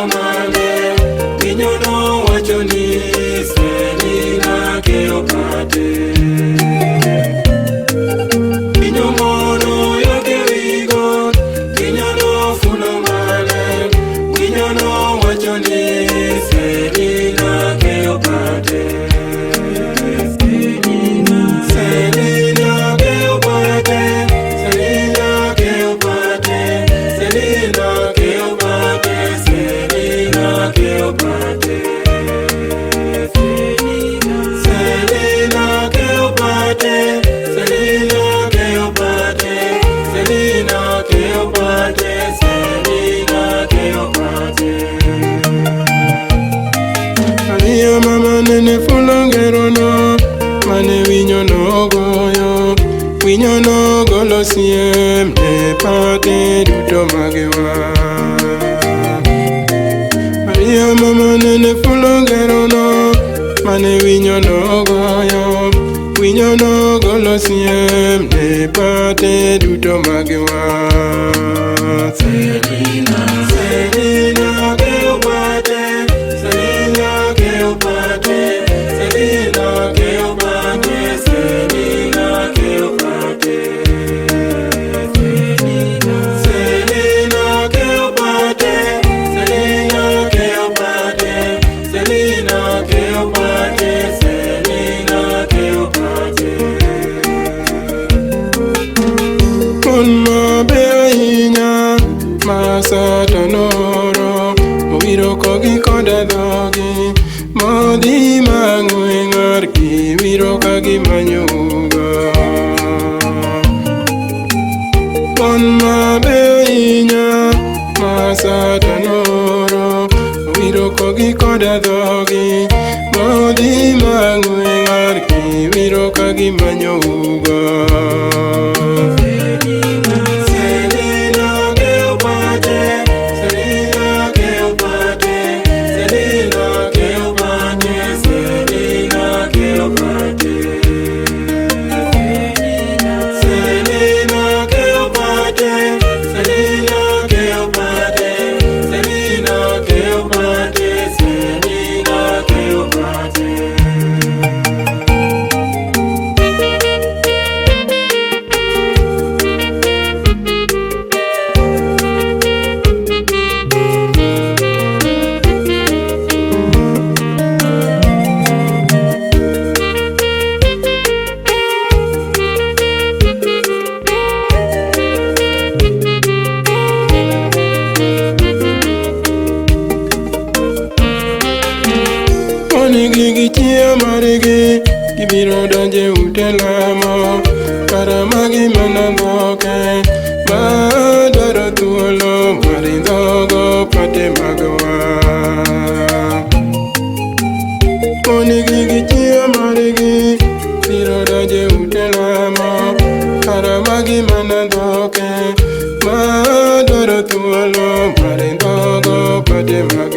mane, winyo nowacho ni Selina Keopate. Winyo mono ywak ewi got, winyo nofulo mane, winyo nowacho ni Selina Keopate. Selina Keopate, Selina Keopate, Selina Keopate, Selina Keopate. Selina Keopate, Selina Keopate, Selina Keopate, Selina Keopate. Ariyo mama nene fulo ngerono mane winyo nogoyo. Winyo nogolo siem ne pate duto magewa. Ariyo mama nene fulo ngerono mane winyo nogoyo. Winyo nogolo siem ne pate duto magewa. Selina, Selina Keopate, Selina Keopate, Selina Keopate, Selina Keopate. Selina Keopate, Selina Keopate, Selina Keopate, Selina Keopate. Mon mabeyo ahinya ma Satan oro owiro kogi koda dhogi modhi mang'we ng'ar giwiro ka gimanyo ugo. Mon mabeyo ahinya ma Satan oro owiro kogi koda dhogi modhi mang'we ng'ar giwiro ka gimanyo ugo. Selina Keopate, Selina Keopate, Selina Keopate, Selina Keopate. Selina Keopate, Selina Keopate, Selina Keopate, Selina Keopate. Monigi gi chia margi gibiro donjo e ute lamo kara magi mana dhoke madwaro thuolo mar dhogo pate magwa. Monigi gi chia margi biro donjo e ute lamo kara magi mana dhoke madwaro thuolo mar dhogo pate magwa.